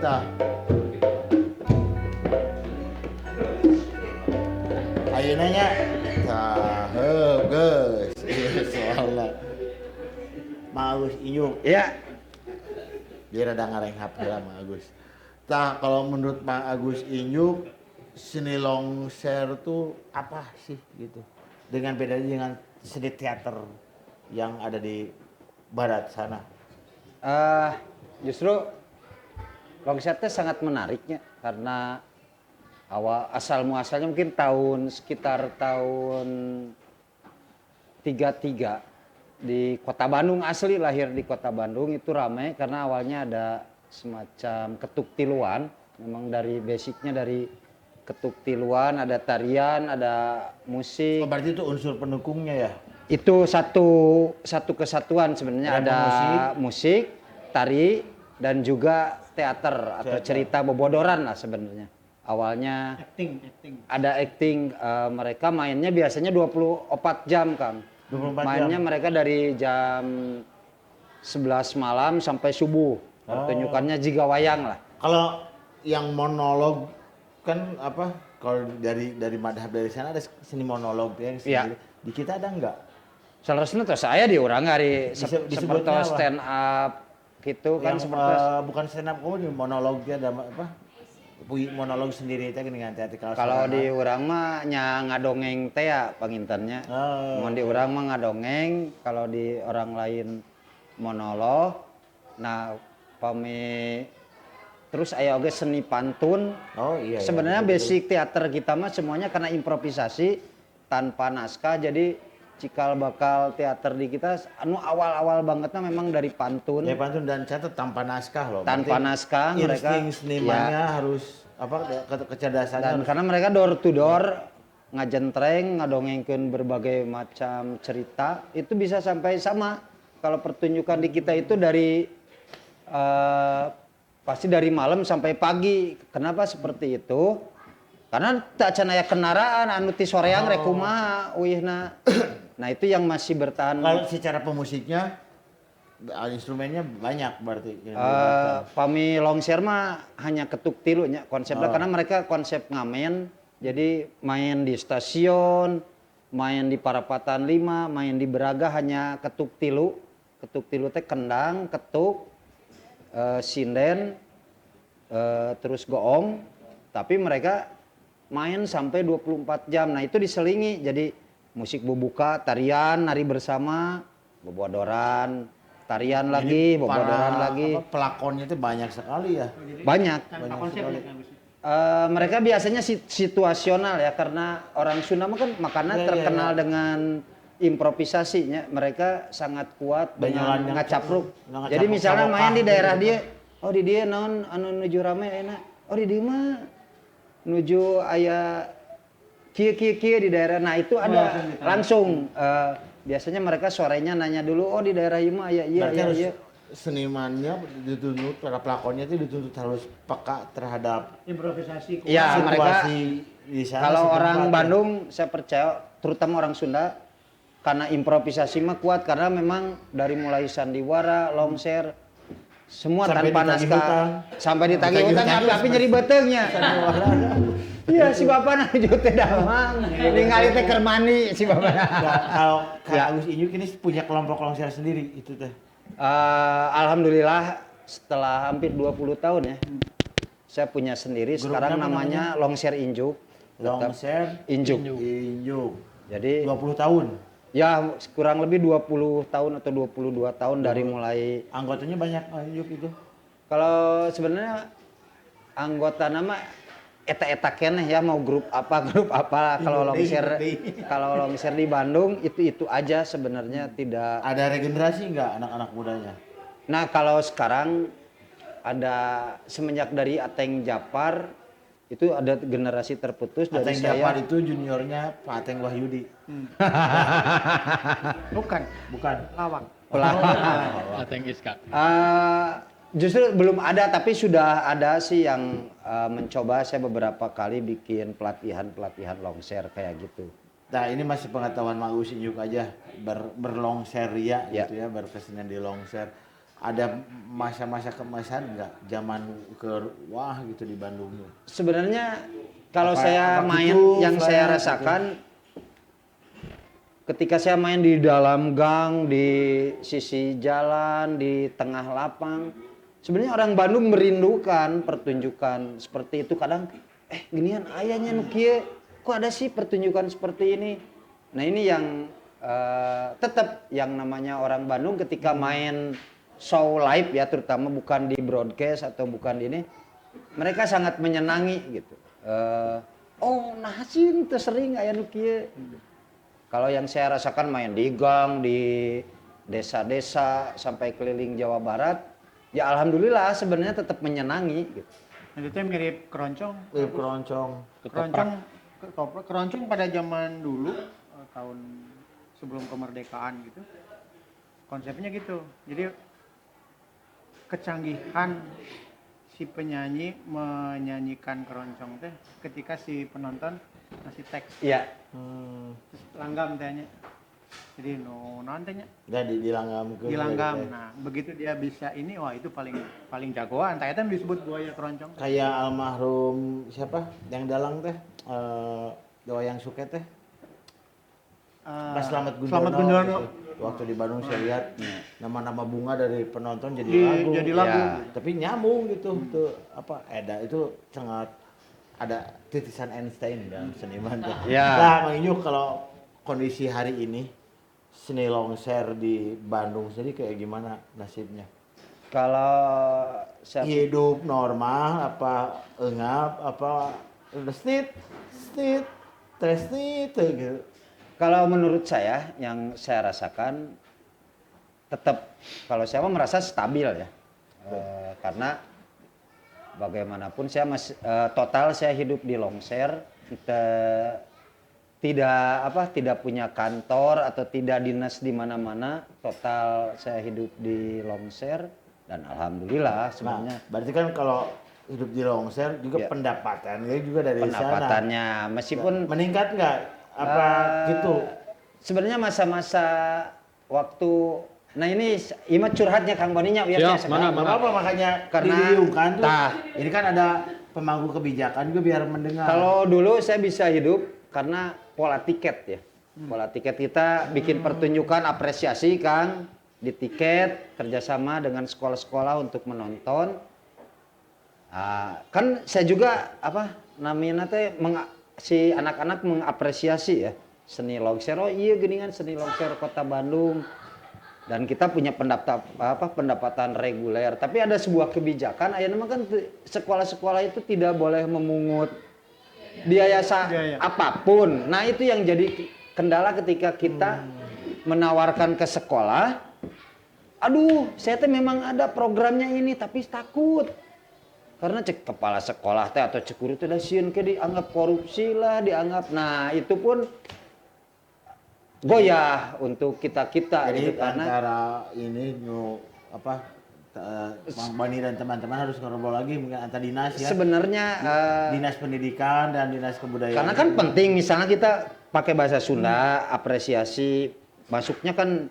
Tah. Ayeuna nya tah heup geus. Ieu soalna. Mang Agus Injuk. Iya. Dia rada ngarenghap heula Mang Agus. Tah kalau menurut Mang Agus Injuk seni longser tuh apa sih gitu? Dengan bedanya dengan seni teater yang ada di barat sana. Justru longser teh sangat menariknya karena awal asal muasalnya mungkin tahun sekitar tahun 33 di Kota Bandung, asli lahir di Kota Bandung itu ramai karena awalnya ada semacam ketuk tiluan, memang dari basicnya dari ketuk tiluan, ada tarian, ada musik. Oh, berarti itu unsur pendukungnya ya? Itu satu satu kesatuan sebenarnya. Ada ada musik, tari, dan juga teater atau Teater. Cerita bobodoran lah sebenarnya. Awalnya Acting, acting. Ada acting, mereka mainnya biasanya 24 jam, Kang. 24 Mainnya jam. Mereka dari jam 11 malam sampai subuh. Pertunjukannya jiga wayang lah. Kalau yang monolog kan apa? Kalau dari madhab dari sana ada seni monolog yang sendiri. Di kita ada nggak? Seharusnya tuh saya di urang hari Disebutnya seperti apa? Stand up gitu kan Yang, seperti bukan stand up comedy, monolog dia ada apa? Monolog sendiri itu dengan teatrikal. Kalau suara. di urang mah nya ngadongeng teh ya panginten nya. Oh. Mun di urang mah ngadongeng, kalau di orang lain monolog. Nah, pami terus aya oge seni pantun. Oh iya. Sebenarnya iya, betul. Basic teater kita mah semuanya karena improvisasi tanpa naskah, jadi cikal bakal teater di kita anu awal-awal bangetnya memang dari pantun. Ya, pantun dan catat tanpa naskah loh. Tanpa Berarti naskah mereka insting senimannya harus apa kecerdasannya dan harus karena mereka door to door ngajentreng ngadongengkeun berbagai macam cerita itu bisa sampai sama kalau pertunjukan di kita itu dari pasti dari malam sampai pagi. Kenapa seperti itu? Karena tak can aya kendaraan anu ti soreang rek kumaha uihna. Nah, itu yang masih bertahan. Kalau secara pemusiknya, instrumennya banyak berarti yang dilibatkan. Pami longser mah hanya ketuk tilu nya konsepnya karena mereka konsep ngamen, jadi main di stasiun, main di Parapatan 5, main di Braga hanya ketuk tilu. Ketuk tilu teh kendang, ketuk, sinden, terus goong, tapi mereka main sampai 24 jam. Nah, itu diselingi jadi musik bubuka, tarian, nari bersama, bobodoran, tarian lagi, Jadi bobodoran para, lagi. apa, pelakonnya itu banyak sekali ya. Jadi, Banyak. tanpa Banyak konsep sekali. ya, Kang Agus? Mereka biasanya situasional ya, karena orang Sunda mah kan makanya Iya, terkenal iya. dengan improvisasinya. Mereka sangat kuat dengan Benyolan ngacapruk. ngacapruk Jadi misalnya main di salokah daerah gitu. dia, oh di dia naon anu nuju rame enak. Oh, di dia mah nuju aya kieu kieu kieu di daerah. Nah, itu ada langsung ditanya. Langsung biasanya mereka sorenya nanya dulu, oh di daerah ieu mah aya iya Berarti iya harus iya. senimannya dituntut, para pelakonnya itu dituntut harus peka terhadap Improvisasi kuat. Iya, mereka situasi di sana kalau setempat orang ya. Bandung saya percaya, terutama orang Sunda, karena improvisasi mah kuat karena memang dari mulai sandiwara, longser, semua Sampai tanpa ditagih naskah. hutang. Sampai ditagih Ditagih hutang, hutang. tapi nyeri beuteungnya. Iya, si bapak nuju teh damang. Ningali teh keur mandi si bapak. Nah, kalau Kang Ya. Agus Injuk ini punya kelompok longser sendiri itu teh? Alhamdulillah setelah hampir 20 tahun ya. Saya punya sendiri. Grupnya Sekarang apa? Namanya Longser Injuk. Tetap Longser Injuk. Injuk. Jadi 20 tahun. Ya kurang lebih 20 tahun atau 22 tahun dari mulai. Anggotanya banyak Injuk itu? Kalau sebenarnya anggota nama eta-eta keneh ya, mau grup apa, grup apa, kalau longser, kalau longser di Bandung itu aja sebenarnya, tidak. Ada regenerasi nggak anak-anak mudanya? Nah, kalau sekarang ada, semenjak dari Ateng Japar itu ada generasi terputus dari Ateng saya. Japar itu juniornya Pak Ateng Wahyudi. Bukan, Bukan. lawak. Ateng Iska. Justru belum ada, tapi sudah ada sih yang mencoba. Saya beberapa kali bikin pelatihan-pelatihan longser kayak gitu. Nah, ini masih pengetahuan Mang Agus Injuk aja berlongser ya, Ya. gitu ya, berkesenian di longser. Ada masa-masa keemasan nggak? Zaman ke wah gitu di Bandung tuh. Sebenarnya kalau saya main gitu, yang saya rasakan gitu. Ketika saya main di dalam gang, di sisi jalan, di tengah lapang, sebenarnya orang Bandung merindukan pertunjukan seperti itu. Kadang ginian ayahnya nu kieu, kok ada sih pertunjukan seperti ini? Nah, ini yang tetap yang namanya orang Bandung ketika main show live ya, terutama bukan di broadcast atau bukan di ini, mereka sangat menyenangi gitu. Oh, nah sih teu sering aya nu kieu. Kalau yang saya rasakan main di gang, di desa-desa sampai keliling Jawa Barat, ya alhamdulillah sebenarnya tetap menyenangi gitu. Nah, itu mirip keroncong. Mirip keroncong. Keroncong, keroncong pada zaman dulu tahun sebelum kemerdekaan gitu. Konsepnya gitu. Jadi kecanggihan si penyanyi menyanyikan keroncong teh ketika si penonton ngasih teks. Iya. Terus langgam tehnya. Jadi no nantinya. Jadi dilanggam ke. Dilanggam. Nah, begitu dia bisa ini, wah itu paling paling jagoan. Tah eta disebut buaya keroncong. Kayak almarhum siapa? Yang dalang teh Wayang Suket teh. Mas Slamet Gundono. Slamet Gundono. Gitu. Waktu di Bandung saya lihat nama-nama bunga dari penonton jadi lagu. Jadi lagu. Ya. Tapi nyambung gitu tuh apa Eda itu sangat ada titisan Einstein dalam seniman tuh. Ya. Nah, Mang Inyuk, kalau kondisi hari ini seni longser di Bandung sendiri kayak gimana nasibnya? Kalau saya hidup normal apa engap apa snit snit tresnit gitu. Kalau menurut saya yang saya rasakan tetap kalau saya merasa stabil ya. Karena bagaimanapun saya masih total saya hidup di longser, tidak punya kantor atau tidak dinas di mana-mana, total saya hidup di longser dan alhamdulillah sebenarnya. Nah, berarti kan kalau hidup di longser juga ya, pendapatannya juga dari pendapatannya, sana. Meskipun meningkat nggak? Apa gitu? Sebenarnya masa-masa waktu, nah ini ima curhatnya Kang Boninya ya, mana apa makanya karena diliungkan tuh. Ini kan ada pemangku kebijakan juga biar mendengar. Kalau dulu saya bisa hidup karena pola tiket ya. Pola tiket kita bikin pertunjukan apresiasi Kang di tiket, kerjasama dengan sekolah-sekolah untuk menonton. Kan saya juga apa namanya teh si anak-anak mengapresiasi ya seni longser. Oh iya geningan seni longser Kota Bandung. Dan kita punya pendapatan reguler. Tapi ada sebuah kebijakan ayeuna mah kan sekolah-sekolah itu tidak boleh memungut biaya apapun. Nah, itu yang jadi kendala ketika kita menawarkan ke sekolah. Aduh, saya teh memang ada programnya ini tapi takut. Karena cek kepala sekolah teh atau cek guru teh da sieun ke dianggap korupsi lah, dianggap. Nah, itu pun goyah untuk kita-kita. Jadi gitu, karena antara ini Bang Bani dan teman-teman harus ngobrol lagi mungkin antar dinas ya. Sebenarnya dinas pendidikan dan dinas kebudayaan. Karena kan penting misalnya kita pakai bahasa Sunda, apresiasi masuknya kan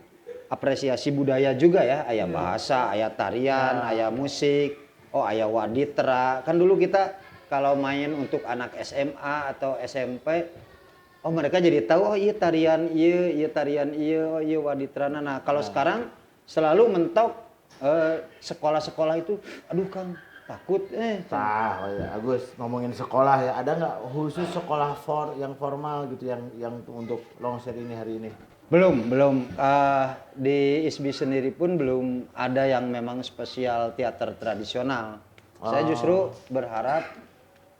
apresiasi budaya juga ya, aya bahasa, aya tarian, aya musik, oh aya waditra. Kan dulu kita kalau main untuk anak SMA atau SMP, oh mereka jadi tahu, oh iya tarian iya, iya tarian iya, oh iya waditrana. Nah kalau sekarang selalu mentok sekolah-sekolah itu, aduh Kang takut. Tah, Agus ngomongin sekolah ya, ada nggak khusus sekolah yang formal gitu yang untuk longser ini hari ini? Belum. Di ISBI sendiri pun belum ada yang memang spesial teater tradisional. Saya justru berharap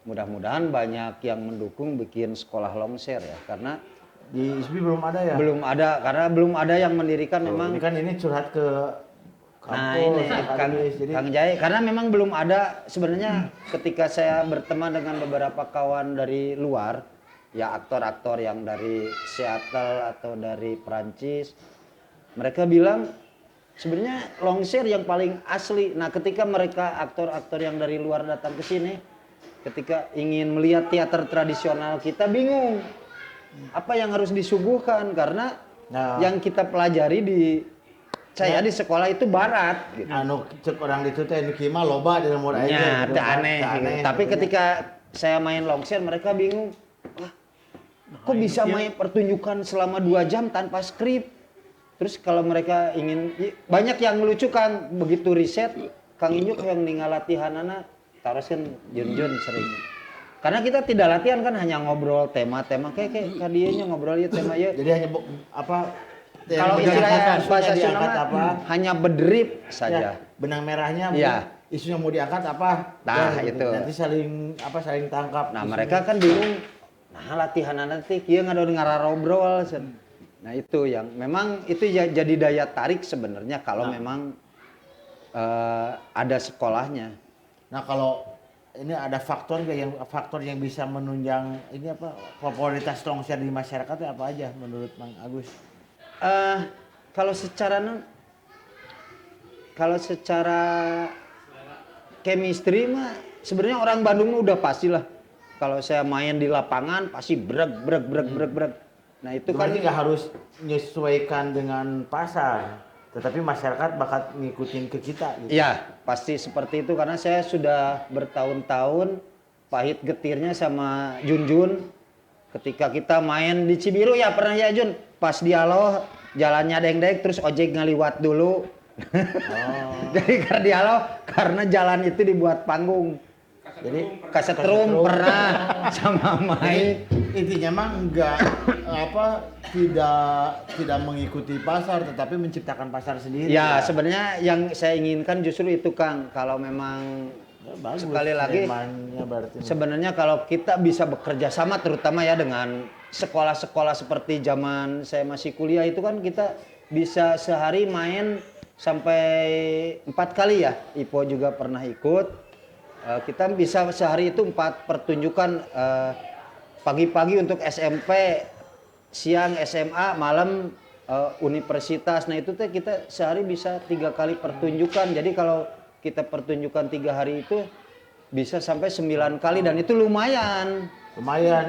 mudah-mudahan banyak yang mendukung bikin sekolah longser ya, karena di ISBI belum ada ya? Belum ada, karena belum ada yang mendirikan memang. Ini kan ini curhat ke kampus, nah ini Kang Jai, karena memang belum ada sebenarnya. Ketika saya berteman dengan beberapa kawan dari luar, ya aktor-aktor yang dari Seattle atau dari Perancis, mereka bilang sebenarnya longser yang paling asli. Nah ketika mereka aktor-aktor yang dari luar datang ke sini, ketika ingin melihat teater tradisional kita bingung apa yang harus disuguhkan, karena yang kita pelajari di Saya di sekolah itu barat gitu. Anu cek orang itu teh nu kieu mah loba di lembur aing. Ya, gitu. teu aneh, gitu. Tapi ketika saya main longser mereka bingung. Wah, kok bisa main pertunjukan selama 2 jam tanpa skrip? Terus kalau mereka ingin, banyak yang lucu Kang, begitu riset, Kang Inyuk yang ningal latihanana, taroskeun Jun-Jun sering. Karena kita tidak latihan kan, hanya ngobrol tema-tema, kayak kadieunya ngobrol ieu tema ieu. Jadi hanya apa? Kalau istilahnya bahasa Sunda diangkat mah, apa? Hanya berderip saja. Ya, benang merahnya Ya. Isunya mau diangkat apa? Nah, Ya, itu. Nanti saling apa, saling tangkap. Nah, isunya. mereka kan bingung. Nah, latihan nanti kieu ngadon ngararobrol. Nah, itu yang memang itu jadi daya tarik sebenarnya kalau memang ada sekolahnya. Nah, kalau ini ada faktor nggak yang faktor yang bisa menunjang ini apa popularitas longser di masyarakat itu apa aja menurut Mang Agus? Kalau secara chemistry mah sebenarnya orang Bandung mah udah pastilah. Kalau saya main di lapangan pasti breg breg breg breg breg. Nah, itu kan berarti nggak harus menyesuaikan dengan pasar, tetapi masyarakat bakal ngikutin ke kita gitu. Iya, pasti seperti itu karena saya sudah bertahun-tahun pahit getirnya sama Junjun. Ketika kita main di Cibiru ya pernah ya Jun, pas dialog jalannya deng-deng terus ojek ngaliwat dulu. Oh. Jadi karena dialog karena jalan itu dibuat panggung. Jadi kasetrum pernah sama main. Jadi, intinya mah enggak apa tidak mengikuti pasar tetapi menciptakan pasar sendiri. Ya, sebenarnya yang saya inginkan justru itu Kang, kalau memang ya, bagus, sekali lagi sebenarnya kalau kita bisa bekerja sama terutama ya dengan sekolah-sekolah seperti zaman saya masih kuliah itu kan kita bisa sehari main sampai 4 kali ya. Ipo juga pernah ikut. Kita bisa sehari itu 4 pertunjukan, pagi-pagi untuk SMP, siang SMA, malam universitas. Nah itu teh kita sehari bisa 3 kali pertunjukan. Jadi kalau kita pertunjukan 3 hari itu bisa sampai 9 kali dan itu lumayan. Lumayan,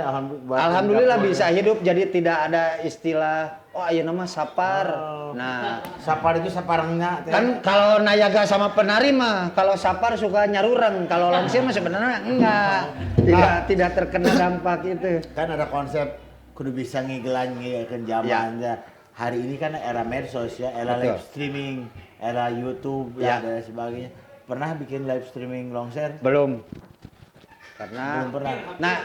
alhamdulillah bisa hidup. Jadi tidak ada istilah oh ayo nama sapar. Oh. Nah, sapar itu saparengnya. Kan kalau nayaga sama penari mah, kalau sapar suka nyarureng, kalau longser mah sebenarnya enggak. Tidak terkena dampak itu. Kan ada konsep kudu bisa ngigelan ngigelan zaman ya. Hari ini kan era medsos ya, era live streaming, era YouTube ya, dan sebagainya. Pernah bikin live streaming longser? Belum. Karena belum pernah. Nah,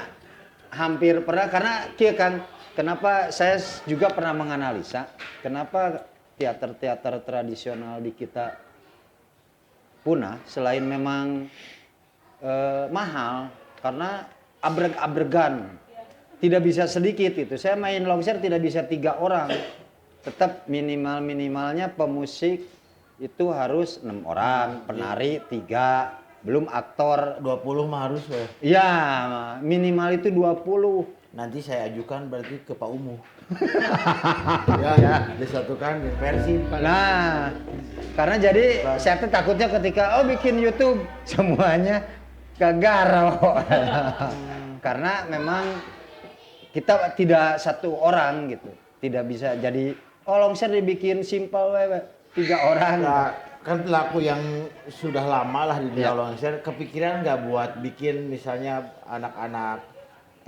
hampir pernah karena kia kan kenapa saya juga pernah menganalisa kenapa teater-teater tradisional di kita punah selain memang mahal karena abreg-abregan tidak bisa sedikit itu. Saya main longser tidak bisa 3 orang, tetap minimal-minimalnya pemusik itu harus 6 orang, penari 3, belum aktor 20 mah harus ya. Ya, minimal itu 20. Nanti saya ajukan berarti ke Pak Umuh. Ya, disatukan di versi. Nah, karena jadi saya tuh takutnya ketika oh bikin YouTube semuanya kegaro. Karena memang kita tidak satu orang gitu. Tidak bisa jadi oh longser dibikin simpel wewe 3 orang. Nah, kan pelaku yang sudah lama lah di dunia longser, kepikiran nggak buat bikin misalnya anak-anak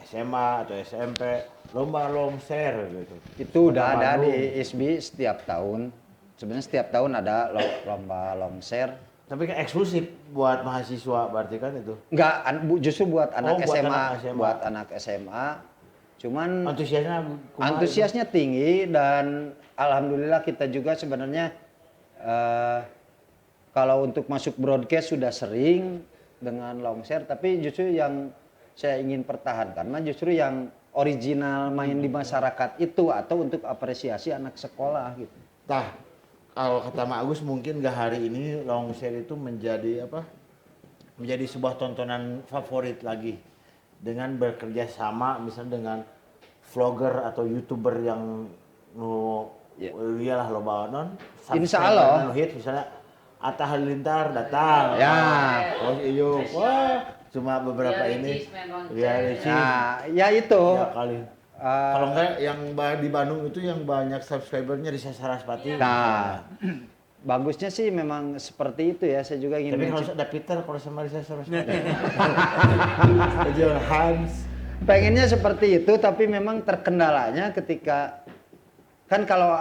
SMA atau SMP lomba longser gitu? Itu udah ada di ISBI setiap tahun. Sebenarnya setiap tahun ada lomba longser. Tapi kan eksklusif buat mahasiswa berarti kan itu? Enggak, justru buat anak SMA, buat anak SMA. Cuman antusiasnya tinggi dan alhamdulillah kita juga sebenarnya kalau untuk masuk broadcast sudah sering dengan longser, tapi justru yang saya ingin pertahankan mah justru yang original main di masyarakat itu atau untuk apresiasi anak sekolah gitu. Tah, kalau kata Mak Agus mungkin nggak hari ini longser itu menjadi apa? Menjadi sebuah tontonan favorit lagi dengan bekerja sama misalnya dengan vlogger atau YouTuber yang nu iyalah loba non. Insya Allah. Hit misalnya Atta Halilintar datang. Ya. Oh iyo, wah cuma beberapa ini. Ya, nah, ya itu. Ya kali. Kalau enggak yang di Bandung itu yang banyak subscribernya Risa Sarasvati. Nah, Bagusnya sih memang seperti itu ya. Saya juga ingin. Tapi harus ada Peter kalau sama Risa harus ada. Hans. Pengennya seperti itu, tapi memang terkendalanya ketika kan kalau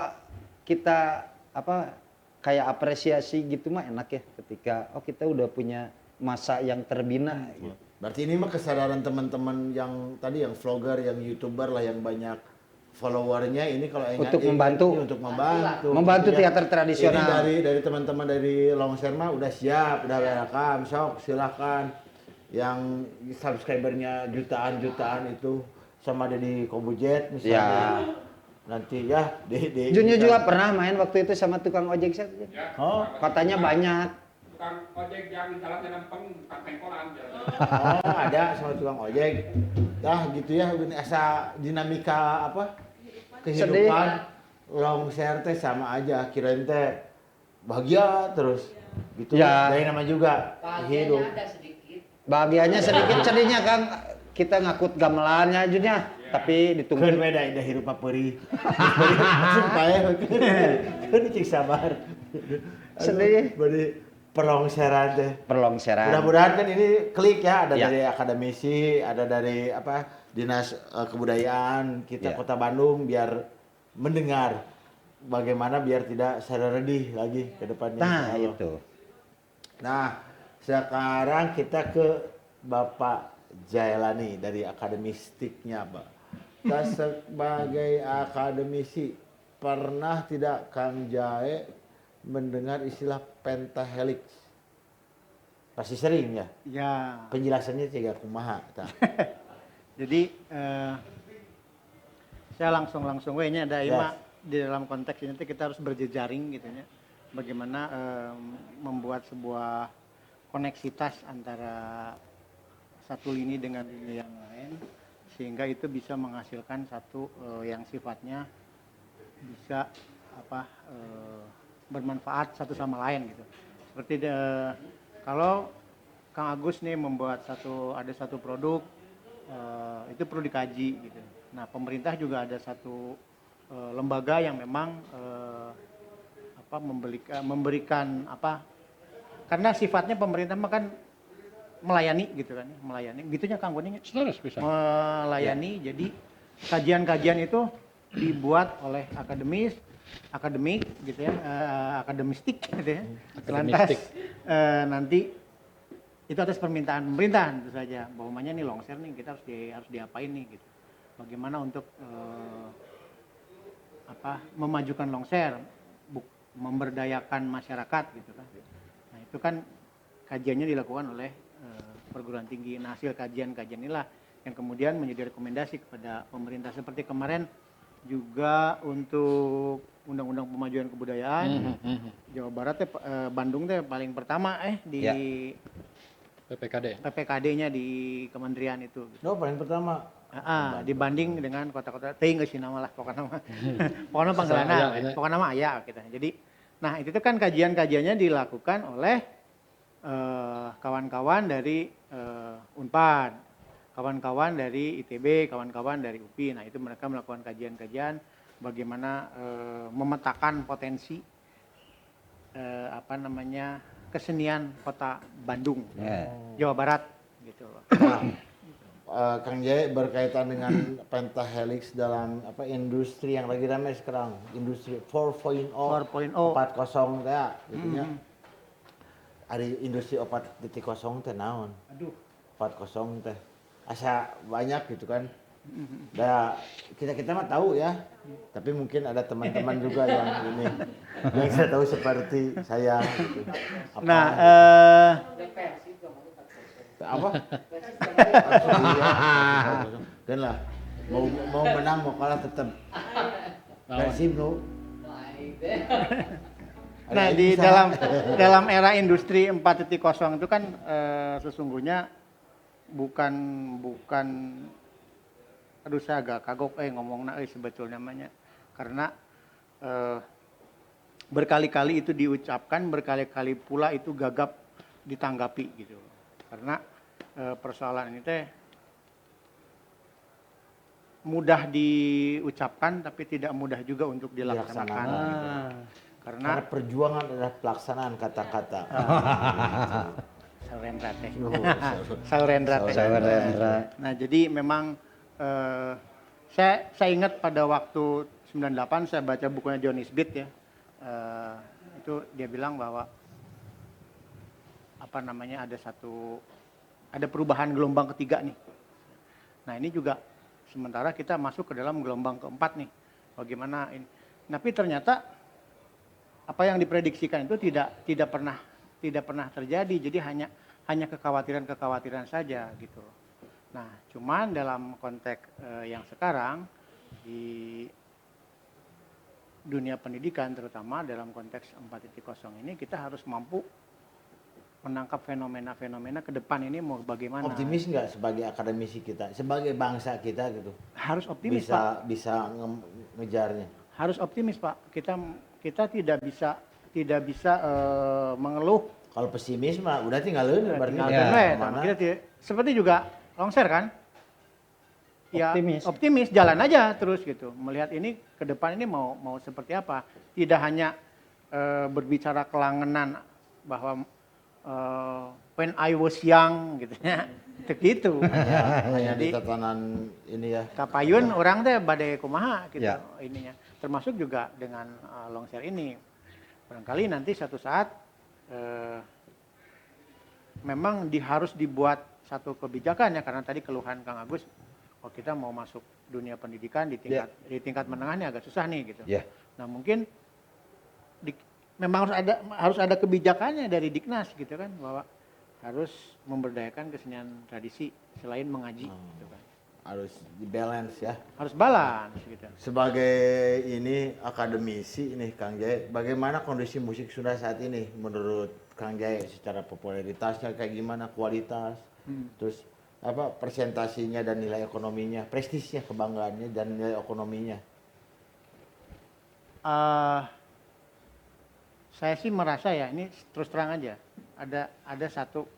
kita apa kayak apresiasi gitu mah enak ya ketika oh kita udah punya masa yang terbina. Gitu. Berarti ini mah kesadaran teman-teman yang tadi yang vlogger, yang YouTuber lah yang banyak followernya ini kalau ingat, untuk membantu ini untuk membantu ya, teater tradisional. Ini dari teman-teman dari Longser mah udah siap, udah welcome, sok silakan. Yang subscribernya jutaan-jutaan itu sama Deddy Kobujet misalnya. Ya. Nanti ya di Junyo juga pernah main waktu itu sama tukang ojek saya. Ya, oh, katanya banyak. Tukang ojek yang jalannya lempeng, bukan pengkolan. Oh, ada sama tukang ojek. Dah gitu ya, asa dinamika apa? Kehidupan longser teh sama aja, kirain teh bahagia terus. Gitu ya. Dari nama juga hidup. Ada sedikit. Bahagianya sedikit, sedihnya Kang. Kita ngakut gamelannya aja, tapi ditunggu. Keun beda indah hirup mah peurih. Langsung paeh keun cik sabar. Sedih. Bari perlongseran teh. Perlongseran. Mudah-mudahan kan ini klik ya, ada dari akademisi, ada dari apa Dinas Kebudayaan kita Kota Bandung biar mendengar bagaimana biar tidak sedih lagi ke depannya. Nah, itu. Nah, sekarang kita ke Bapak Jaelani dari akademistiknya, Pak. Kita sebagai akademisi, pernah tidak Kang Jae mendengar istilah pentahelix? Pasti sering ya? Ya. Penjelasannya tiga kumaha. Jadi saya langsung we nya ada ima di dalam konteks ini kita harus berjejaring gitu ya. Bagaimana membuat sebuah koneksitas antara satu lini dengan lini yang lain sehingga itu bisa menghasilkan satu yang sifatnya bisa apa bermanfaat satu sama lain gitu. Seperti kalau Kang Agus nih membuat satu produk itu perlu dikaji gitu. Nah, pemerintah juga ada satu lembaga yang memang apa memberikan apa, karena sifatnya pemerintah mah kan melayani gitu kan, melayani gitunya Kang Boningnya. Bisa. Melayani ya. Jadi kajian-kajian itu dibuat oleh akademik gitu ya, akademistik gitu ya. Lantas nanti itu atas permintaan pemerintah tentu saja, bahwamanya nih longser nih kita harus diapain nih gitu. Bagaimana untuk memajukan longser, memberdayakan masyarakat gitu kan. Nah, itu kan kajiannya dilakukan oleh perguruan tinggi. Nah, hasil kajian-kajian inilah yang kemudian menjadi rekomendasi kepada pemerintah. Seperti kemarin juga untuk Undang-Undang Pemajuan Kebudayaan, Jawa Barat teh, Bandung teh paling pertama di ya. PPKD. PPKD-nya di kementerian itu. Oh, paling pertama. Dibanding dengan kota-kota teuing geus nama lah pokoknya mah. Pokoknya panggilanna, pokoknya mah aya gitu. Jadi, nah itu tuh kan kajian-kajiannya dilakukan oleh kawan-kawan dari Unpad, kawan-kawan dari ITB, kawan-kawan dari UPI. Nah, itu mereka melakukan kajian-kajian bagaimana memetakan potensi kesenian kota Bandung, Jawa Barat gitu loh. Nah, Kang Jae berkaitan dengan pentahelix dalam apa industri yang lagi ramai sekarang, industri 4.0, 4.0 ya, gitu ya. Ari industri 4.0 teh naon? Aduh. 4.0 teh. Asa banyak gitu kan. Nah, kita mah tahu ya. Tapi mungkin ada teman-teman juga yang ini yang saya tahu seperti saya gitu. Apa? Nah, apa? Kan lah. Mau menang mau kalah tetap Persib nu. Nah, di dalam era industri 4.0 itu kan sesungguhnya bukan aduh saya agak kagok ngomongna sebetulnya namanya, karena berkali-kali itu diucapkan, berkali-kali pula itu gagap ditanggapi gitu. Karena persoalan ini teh mudah diucapkan tapi tidak mudah juga untuk dilaksanakan. Gitu. Karena perjuangan adalah pelaksanaan kata-kata. Saurendra teh. Saurendra teh. Nah, jadi memang saya ingat pada waktu 98 saya baca bukunya Johnny Smith ya. Itu dia bilang bahwa apa namanya ada perubahan gelombang ketiga nih. Nah, ini juga sementara kita masuk ke dalam gelombang keempat nih. Bagaimana ini? Tapi ternyata apa yang diprediksikan itu tidak pernah terjadi. Jadi hanya kekhawatiran-kekhawatiran saja gitu. Nah, cuman dalam konteks yang sekarang di dunia pendidikan terutama dalam konteks 4.0 ini kita harus mampu menangkap fenomena-fenomena ke depan ini mau bagaimana. Optimis nggak sebagai akademisi kita, sebagai bangsa kita gitu? Harus optimis, Pak. Bisa ngejarnya. Harus optimis, Pak. Kita tidak bisa mengeluh. Kalau pesimis mah udah tinggalin berarti. Ya, kita seperti juga longser kan? Ya, optimis jalan aja terus gitu. Melihat ini ke depan ini mau seperti apa. Tidak hanya berbicara kelangenan bahwa when I was young gitu ya. Begitu. Hanya di tatanan ini ya. Kapayun orang teh badai kumaha gitu ya. Ininya. Termasuk juga dengan longser ini. Barangkali nanti suatu saat memang harus dibuat satu kebijakan ya, karena tadi keluhan Kang Agus, oh kita mau masuk dunia pendidikan di tingkat di tingkat menengahnya agak susah nih gitu. Yeah. Nah mungkin memang harus ada kebijakannya dari Diknas gitu kan, bahwa harus memberdayakan kesenian tradisi selain mengaji gitu kan. Harus di balance ya. Harus balance gitu. Sebagai ini akademisi nih Kang Jaya, bagaimana kondisi musik Sunda saat ini menurut Kang Jaya secara popularitasnya kayak gimana, kualitas, terus apa presentasinya dan nilai ekonominya, prestisnya, kebanggaannya dan nilai ekonominya. Saya sih merasa ya, ini terus terang aja, ada satu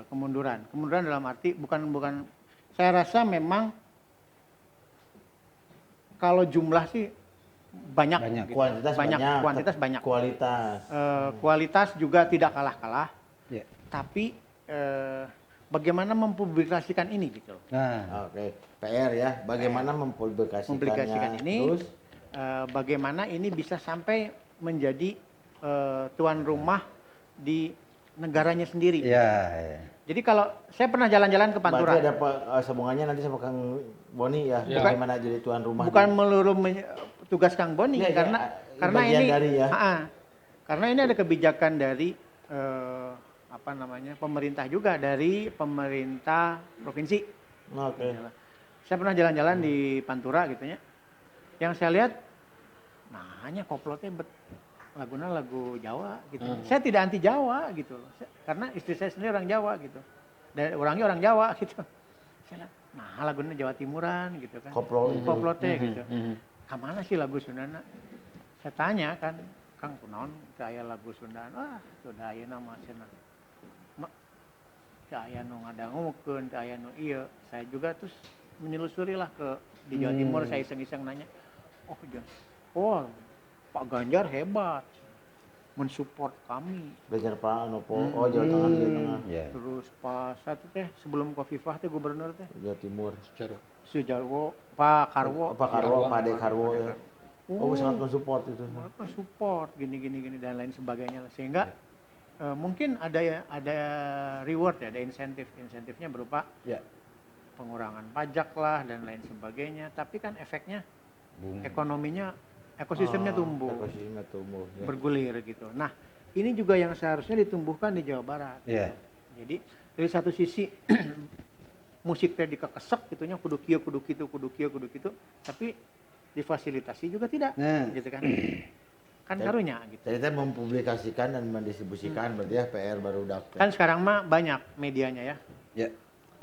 kemunduran. Kemunduran dalam arti bukan saya rasa memang kalau jumlah sih banyak. Gitu. Kuantitas banyak. Kuantitas banyak. Kualitas. Kualitas juga tidak kalah-kalah. Yeah. Tapi bagaimana mempublikasikan ini gitu. Nah. Oke, PR ya. Bagaimana mempublikasikan ini? Terus bagaimana ini bisa sampai menjadi tuan rumah di negaranya sendiri. Iya. Ya. Jadi kalau saya pernah jalan-jalan ke Pantura. Berarti ada sambungannya nanti sama Kang Boni ya. Ya. Bagaimana jadi tuan rumah? Bukan melulu tugas Kang Boni ya, karena ya, karena ini dari, ya. Karena ini ada kebijakan dari pemerintah juga, dari pemerintah provinsi. Oke. Saya pernah jalan-jalan di Pantura gitu ya. Yang saya lihat, nah hanya koplotnya lagunya lagu Jawa gitu. Saya tidak anti Jawa gitu loh. Karena istri saya sendiri orang Jawa gitu. Dan orangnya orang Jawa gitu. Saya lihat, nah lagunya Jawa Timuran gitu kan. Koplotnya gitu. Kamana sih lagu Sundana? Saya tanya kan, Kang kunaon teu aya lagu Sundaan? Wah, sudah aya nama cenah. Teu aya nu ngadangukeun, teu aya nu ieu. Saya juga terus menyelusuri lah ke di Jawa Timur, saya iseng-iseng nanya. Oh, oh Pak Ganjar hebat, mensupport kami. Ganjar Pak Anopo, oh Jawa Tengah, Jawa Tengah. Yeah. Terus Pak satu teh sebelum Kofifah teh gubernur teh. Jawa Timur. Sujarwo, Pak Karwo. Pak Karwo, Pak Ade Karwo ya. Oh, sangat mensupport itu. Mensupport gini gini gini dan lain sebagainya. Sehingga mungkin ada reward ya, ada insentif. Insentifnya berupa pengurangan pajak lah dan lain sebagainya. Tapi kan efeknya ekonominya, ekosistemnya tumbuh, ya. Bergulir gitu. Nah, ini juga yang seharusnya ditumbuhkan di Jawa Barat. Yeah. Jadi dari satu sisi musik teh dikekesek gitunya, kudu kieu, kudu kitu, kudu kieu, kudu kitu, tapi difasilitasi juga tidak, gitu kan? Kan karunya gitu. Jadi kita mempublikasikan dan mendistribusikan berarti ya PR baru dak. Kan sekarang mah banyak medianya ya. Ya.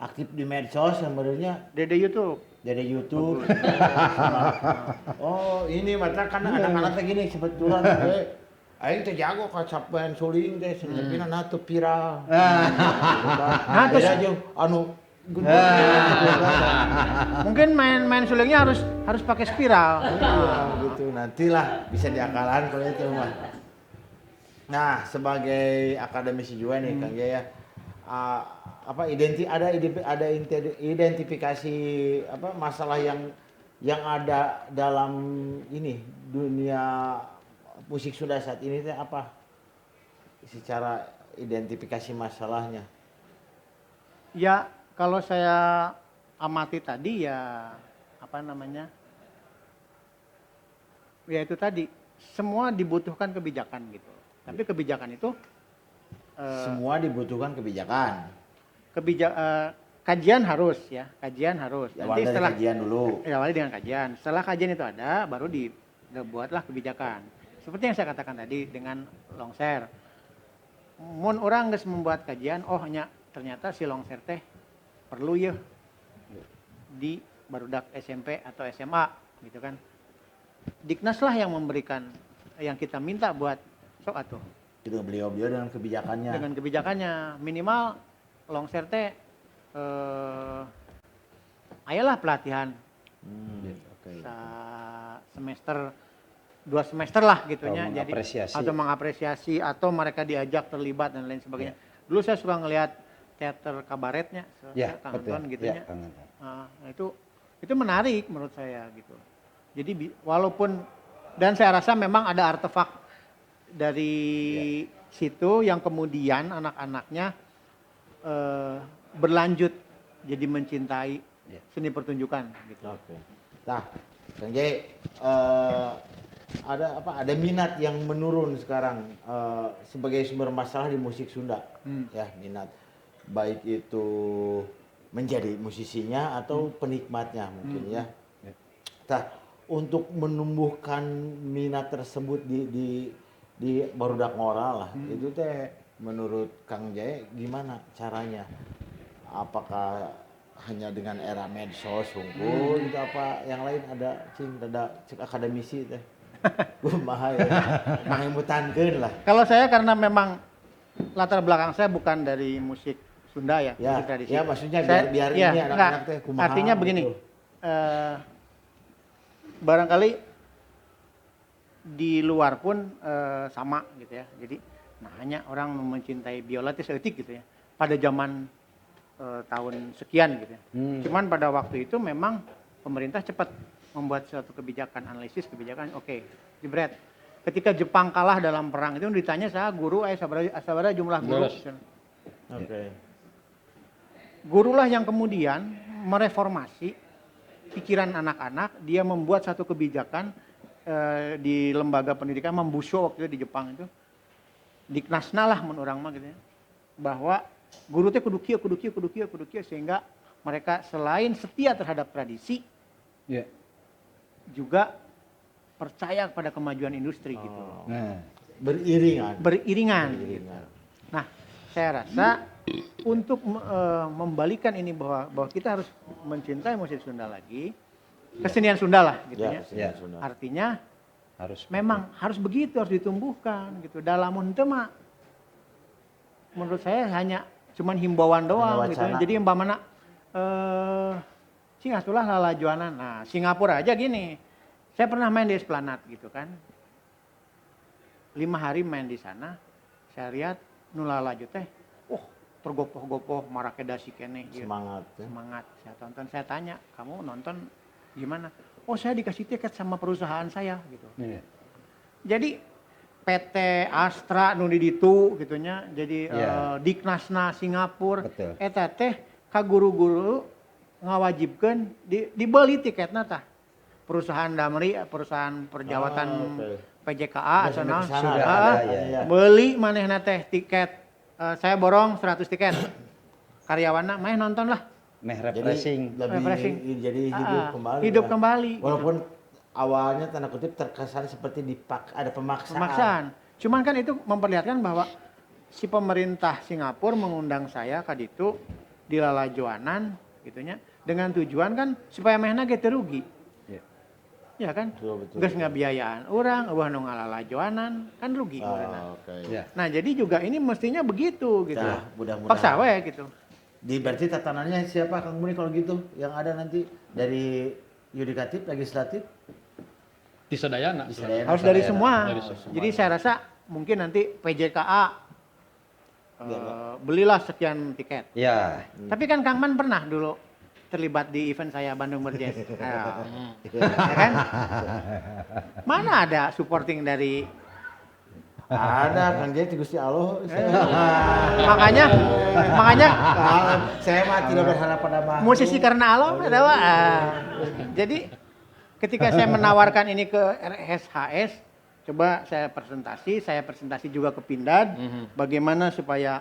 Aktif di medsos sebenarnya. Dede YouTube. Dari YouTube. Oh, ini mata karena anak-anak gini sebetulnya aing teh jago kacapean suling teh tapi na teu viral. Nah, terus anu Mungkin main sulingnya harus pakai spiral. Nah, gitu nantilah bisa diakalan kalau itu mah. Nah, sebagai akademisi juga nih Kang Jaya, apa ada identifikasi apa masalah yang ada dalam ini dunia musik Sunda saat ini teh apa? Secara identifikasi masalahnya. Ya, kalau saya amati tadi ya apa namanya? Ya itu tadi, semua dibutuhkan kebijakan gitu. Tapi kebijakan itu semua dibutuhkan kebijakan. Kajian harus ya, kajian harus. Nanti setelah kajian dulu. Awalnya dengan kajian. Setelah kajian itu ada, baru dibuatlah kebijakan. Seperti yang saya katakan tadi dengan longser. Mun orang geus membuat kajian, oh nya ternyata si longser teh perlu ya di barudak SMP atau SMA gitu kan. Diknas lah yang memberikan, yang kita minta buat sok atuh. Itu beliau-beliau dengan kebijakannya. Dengan kebijakannya minimal longser teh ayolah pelatihan. Okay. Semester 2 semester lah gitunya, jadi atau mengapresiasi atau mereka diajak terlibat dan lain sebagainya. Ya. Dulu saya suka ngelihat teater kabaretnya, ya, Kang Anton gitu ya. Nah, itu menarik menurut saya gitu. Jadi walaupun dan saya rasa memang ada artefak dari situ yang kemudian anak-anaknya berlanjut jadi mencintai seni pertunjukan gitu. Oke. Nah, Kang Jay, ada minat yang menurun sekarang sebagai sumber masalah di musik Sunda. Ya, minat baik itu menjadi musisinya atau penikmatnya mungkin ya. Nah, untuk menumbuhkan minat tersebut di barudak ngora lah, itu teh menurut Kang Jaya gimana caranya? Apakah hanya dengan era medsos hungkul gitu apa yang lain ada cing ada cek akademisi teh? Kumaha ya? Mangemutankeun lah. Kalau saya karena memang latar belakang saya bukan dari musik Sunda ya, ya, musik tradisi. Ya maksudnya saya, biar ya, ini anak-anak teh kumaha. Artinya begini. Gitu. Barangkali di luar pun sama gitu ya. Jadi nah hanya orang mencintai biola teh saeutik gitu ya. Pada zaman tahun sekian gitu ya. Cuman pada waktu itu memang pemerintah cepat membuat suatu kebijakan, analisis kebijakan, oke, jebret. Ketika Jepang kalah dalam perang itu ditanya saya guru, sabara jumlah guru. Oke. Gurulah yang kemudian mereformasi pikiran anak-anak, dia membuat satu kebijakan di lembaga pendidikan Membusho waktu itu di Jepang itu. Diknasna lah mun urang mah gitu ya. Bahwa guru teh kudu kieu kudu kieu kudu kieu kudu kieu sehingga mereka selain setia terhadap tradisi juga percaya kepada kemajuan industri gitu. Nah, beriringan. Beriringan. Gitu. Nah, saya rasa untuk membalikan ini bahwa kita harus mencintai musik Sunda lagi, kesenian Sunda lah gitu ya. Ya. Sunda. Artinya harus memang harus begitu, harus ditumbuhkan gitu. Dalam henteu mah menurut saya hanya cuman himbauan doang gitu. Jadi umpamana cing atulah lalajuanan. Nah, Singapura aja gini. Saya pernah main di Esplanade gitu kan. 5 hari main di sana, saya lihat nu lalaju teh, tergopoh-gopoh marake dasi keneh ieu. Semangat. Ya. Semangat. Saya tonton, saya tanya, "Kamu nonton gimana?" "Oh, saya dikasih tiket sama perusahaan saya" gitu. Iya. Jadi PT Astra nu di ditu gitunya, jadi Diknasna Singapura eta teh ka guru-guru ngawajibkeun dibeli tiketna tah. Perusahaan Damri, perusahaan perjawatan PJKA atau naon beli manehna teh tiket, saya borong 100 tiket. Karyawanna meh nonton lah. Meh refreshing. Jadi, lebih, jadi hidup kembali. Hidup kembali. Walaupun gitu. Awalnya tanda kutip terkesan seperti ada pemaksaan. Pemaksaan. Cuman kan itu memperlihatkan bahwa si pemerintah Singapura mengundang saya ka ditu di lalajoanan gitunya dengan tujuan kan supaya mehna ge teu rugi. Ya kan? Geus ngabiayaan urang, eueuh nu ngalalajoanan kan rugi meureunna. Okay. Ya. Nah, jadi juga ini mestinya begitu gitu. Nah, mudah-mudahan. Paksa we gitu. Di berarti tatanannya siapa Kang Buni kalau gitu yang ada nanti dari yudikatif, legislatif? Di Sadayana. Harus dari semua. Jadi saya rasa mungkin nanti PJKA belilah sekian tiket. Ya. Tapi kan Kang Man pernah dulu terlibat di event saya Bandung Berjazz. Ya kan? Mana ada supporting dari ada Kang Jai Gusti Allah. Makanya saya mah tidak berharap pada makhluk. Musisi karena Allah adalah. Jadi ketika saya menawarkan ini ke RSHS, coba saya presentasi juga ke Pindad, bagaimana supaya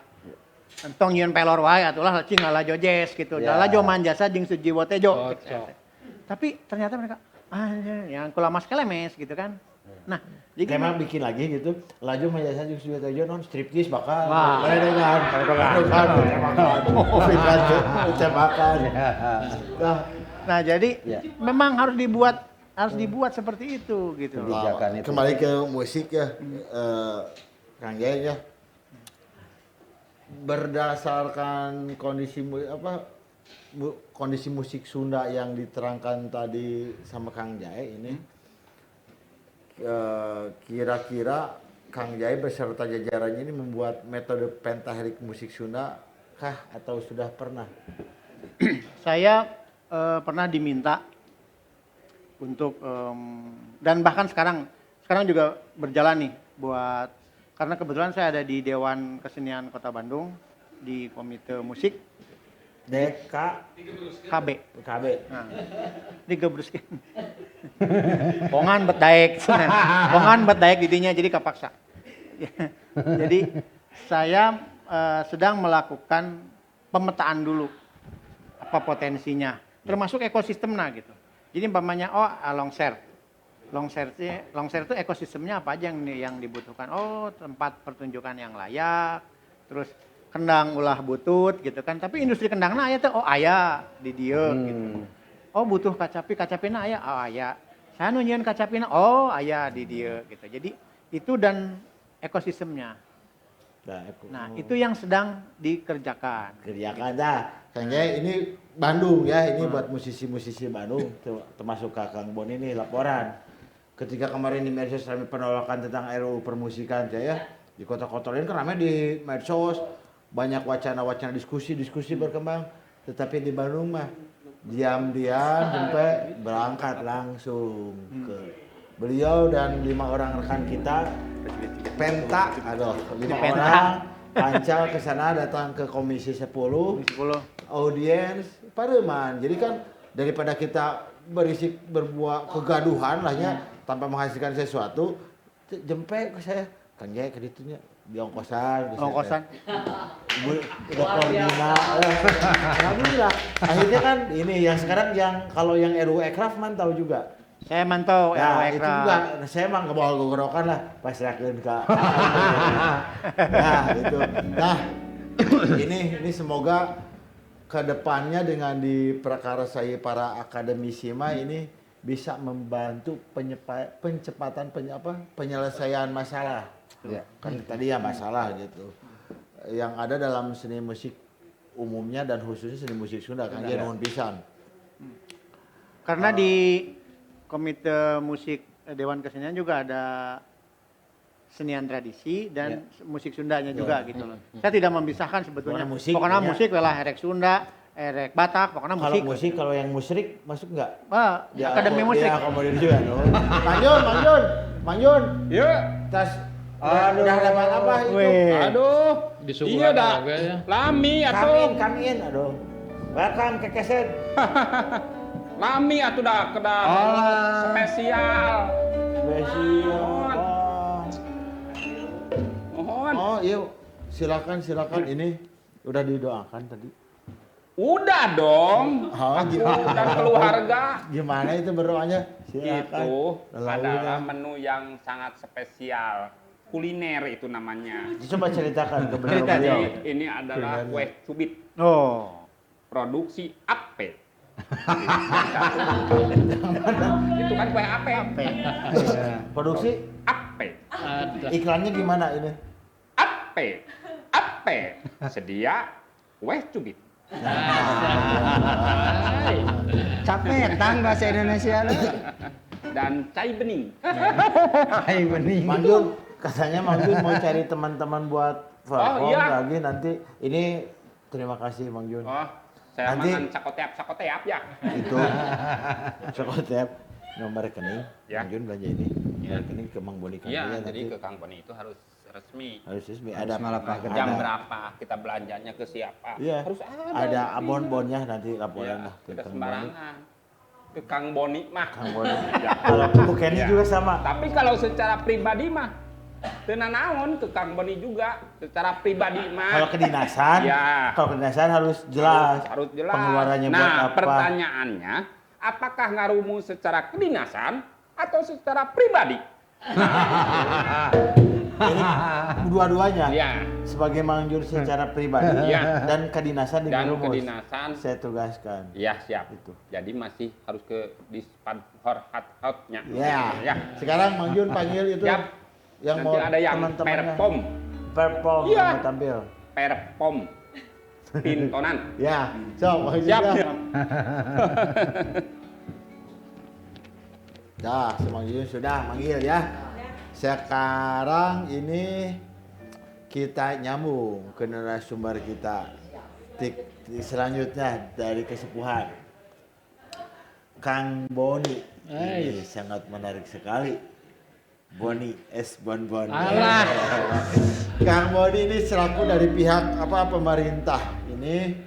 entong nyieun pelor wae atulah cing lalajo jazz gitu. Yeah. Lalajo manjasa jeung Sujiwo Tejo. Gitu. Tapi ternyata mereka yang kulamas kelemes gitu kan. Nah, jadi memang bikin lagi gitu, laju manjasa jeung Sujiwo Tejo non striptease bakal. Tembakan. Nah, jadi memang harus dibuat seperti itu gitu. Kebijakan itu. Kembali ke musik ya, Kang Jai ya. Berdasarkan kondisi kondisi musik Sunda yang diterangkan tadi sama Kang Jai ini, kira-kira Kang Jai beserta jajarannya ini membuat metode pentahelik musik Sunda kah atau sudah pernah? Saya pernah diminta untuk dan bahkan sekarang juga berjalan nih buat, karena kebetulan saya ada di Dewan Kesenian Kota Bandung di Komite Musik DK KB. Nah, digebruskeun. Bongan bet daek. Bongan bet daek didinya jadi kapaksa. Jadi saya sedang melakukan pemetaan dulu apa potensinya, termasuk ekosistemnya gitu. Jadi umpamanya longser. Longser itu ekosistemnya apa aja yang dibutuhkan? Oh, tempat pertunjukan yang layak, terus kendang ulah butut gitu kan. Tapi industri kendangna aya teh, oh aya di dieu gitu. Oh, butuh kacapi, kacapina aya, oh aya. Saya nu nyieun kacapina, oh aya di dieu gitu. Jadi itu dan ekosistemnya. Nah, itu yang sedang dikerjakan. Kerjakan dah. Kang Jai, ini Bandung ya, ini buat musisi-musisi Bandung, termasuk Kang Bon ini laporan. Ketika kemarin di medsos ramai penolakan tentang RUU permusikan ya, di kota-kota lain kan ramai di medsos, banyak wacana-wacana diskusi-diskusi berkembang, tetapi di Bandung mah diam-diam sampai berangkat langsung ke beliau dan 5 orang rekan kita penta, 5 orang pancal ke sana, datang ke Komisi 10, audiens pareman. Jadi kan daripada kita berisik berbuat kegaduhan lahnya tanpa menghasilkan sesuatu, jempe ke saya, Kang Jai ke ditunya di ongkosan, ongkosan. Udah koordinat, alhamdulillah. Akhirnya kan ini yang sekarang yang kalau yang RUU Ekraf mantau juga. Saya mantau nah, RUU Ekraf. Itu juga, saya emang ke bawah gogorokan lah, pas rakyat ke. Nah itu. Nah ini semoga kedepannya dengan diprakarsai para akademisi mah ini bisa membantu pencepatan penyelesaian masalah. Ya. Kan tadi ya masalah gitu. Yang ada dalam seni musik umumnya dan khususnya seni musik Sunda kan dia nuhun pisan. Karena di Komite Musik Dewan Kesenian juga ada senian tradisi dan musik Sundanya juga gitu loh. Saya tidak memisahkan sebetulnya. Pokoknya musik, pokoknya musik lah erek Sunda, erek Batak, pokoknya musik. Kalau musik, kalau yang musrik masuk nggak? Ah, Akademi Musik. Dia akomodir juga. Mang Jun. Yuk. Tas. Aduh, udah dapat apa itu? Weh. Aduh, disuguhan iya dah. Lami atuh. Come in, aduh. Welcome ke keset. Lami atuh dah kedah. Spesial. Spesial. Mohon. Oh, iya. Silakan. Ini udah didoakan tadi. Udah dong. Oh, aku dan keluarga. Gimana itu berdoanya? Silakan. Itu adalah menu yang sangat spesial. Kuliner itu namanya. Coba ceritakan ke beliau. Ini adalah kue cubit. Oh. Produksi Ape. Itu kan kue Ape. Produksi Ape. Iklannya gimana ini? Ape. Ape. Sedia kue cubit. Capek tang bahasa Indonesia lu. Dan cai bening. Cai bening. Mang Jun, katanya Mang Jun mau cari teman-teman buat perform lagi nanti. Ini terima kasih Mang Jun. Oh, saya nanti, makan sakoteap ya. Itu sakoteap nomor rekening. Ya. Mang Jun belanja ini. Nomor rekening ke Mang Boni. Iya, jadi ke Kang Boni itu harus resmi. Harus resmi. Ada jam berapa kita belanjanya ke siapa. Iya. Harus ada. Ada abon-bonnya nanti laporan lah ke Kang sembarangan. Ke Kang Boni mah. Kang Boni. Ya. Kalau Bu Kenny juga sama. Tapi kalau secara pribadi mah teu nanaon ke Kang Boni juga secara pribadi mah. Kalau kedinasan, ya. Kalau kedinasan harus jelas. Harus jelas. Pengeluarannya nah, buat apa. Pertanyaannya, apakah ngarumu secara kedinasan atau secara pribadi? Ini dua-duanya. Ya. Sebagai Mang Jun secara pribadi ya. Dan kedinasan di dan rumus. Kedinasan saya tugaskan. Iya, siap. Itu. Jadi masih harus ke Dispadhorhat-nya. Ya. Ya. Sekarang Mang Jun panggil itu. Siap. Yang nanti mau ada yang perform. Perform ya. Yang mau tampil. Perform. Pintonan. Ya. So, Mang Jun. Siap. Dah, si Mang Jun sudah manggil ya. Sekarang ini kita nyambung ke narasumber kita. Selanjutnya dari kesepuhan. Kang Boni. Ini sangat menarik sekali. Boni S Bonbon. Alah. Kang Boni ini selaku dari pihak apa pemerintah. Ini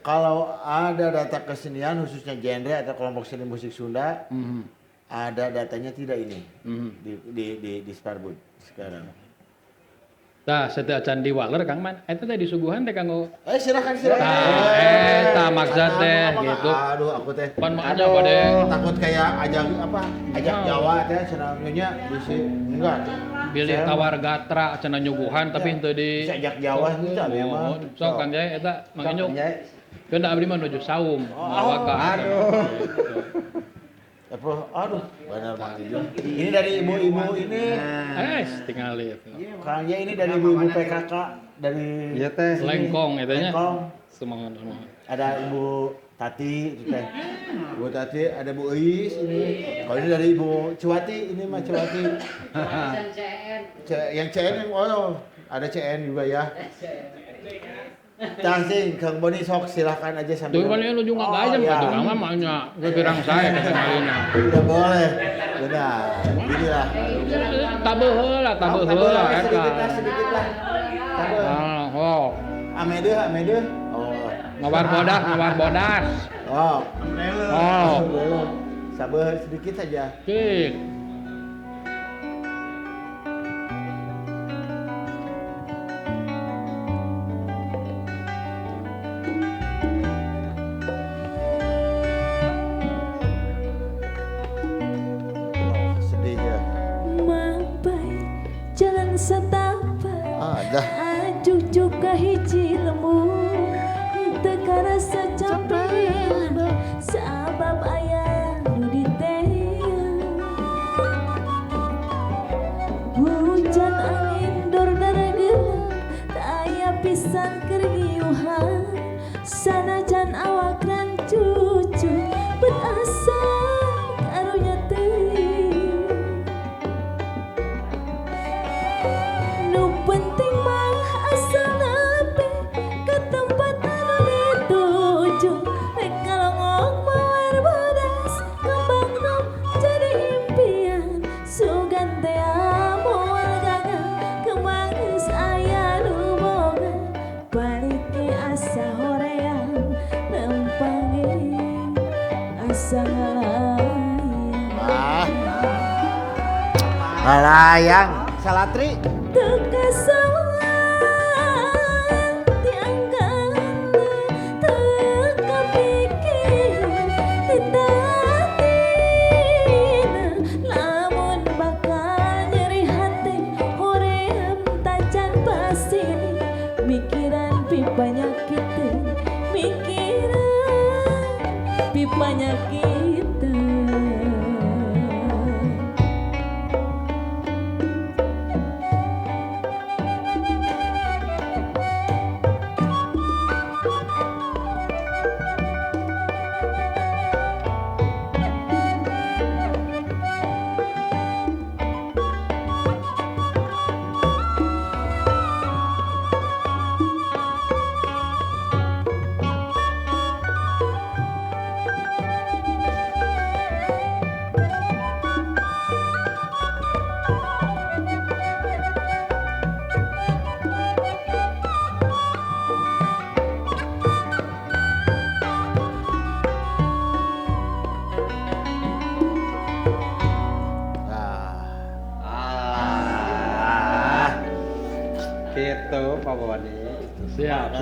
kalau ada data kesenian khususnya genre atau kelompok seni musik Sunda, ada datanya tidak ini di Disparbud sekarang. Tah, sateu acan diwaler Kang Man, eta teh disuguhan teh kanggo. Silakan silakan. Tah, eta maksud teh gitu. Aduh, aku teh. Pan mah aja bade. Takut kayak ajak apa? Ajak Jawa teh cenah nya bisi enggak. Bilih tawar gatra cenah nyuguhan tapi henteu di bisa ajak Jawa henteu abi mah. Sok Kang Jai eta Mang Inyuk. Keun abdi mah nuju saum, mawaka. Aduh. Aduh, benar Mang Jun. Ini dari ibu-ibu ini. Tinggal itu. Kang Jai ini dari ibu-ibu PKK dari iya teh. Lengkong eta nya. Lengkong. Semangat semangat. Ada Ibu Tati itu teh. Ibu Tati, ada Bu Eis ini. Kalau ini dari Ibu Cuwati, ini mah Cuwati. CN. Yang CN yang oh, ada CN juga ya. Tah sih, Kang Boni sok silahkan aja sambil. Tuh kan lu juga gayem ya. Atuh Kang mah maunya pirang saya ketinggalina. Tidak boleh. Benar. Inilah. Tabeuh heula, tabeuh heula eta. Sedikit lah, sedikit lah. Tabeuh. Oh. Amede, amede. Oh. Ngawar bodas, ngawar bodas. Oh. Oh. Sabar sedikit saja. Cik. Dah. Ajuk ka hiji lembur teu karasa capek sabab aya nu diteang hujan angin dor daregeula teu aya pisan keur ngiuhan sanajan awak rancucu bet asa karunya teuing nu penting mah asal nepi ka tempat anu dituju rek ngalongok mawar bodas kembang nom jadi impian sugan teh moal gagal kembang geus aya nu boga balik ke asa hoream nempangeun asa ngalayang. Ngalayang salatri. Teu kasawang tiangkan teu kapikir titatina lamun bakal nyeri hati hoream tacan pasini mikiran pipanyakiteun mikiran pipanyakiteun. Gitu Pak Boni. Siap.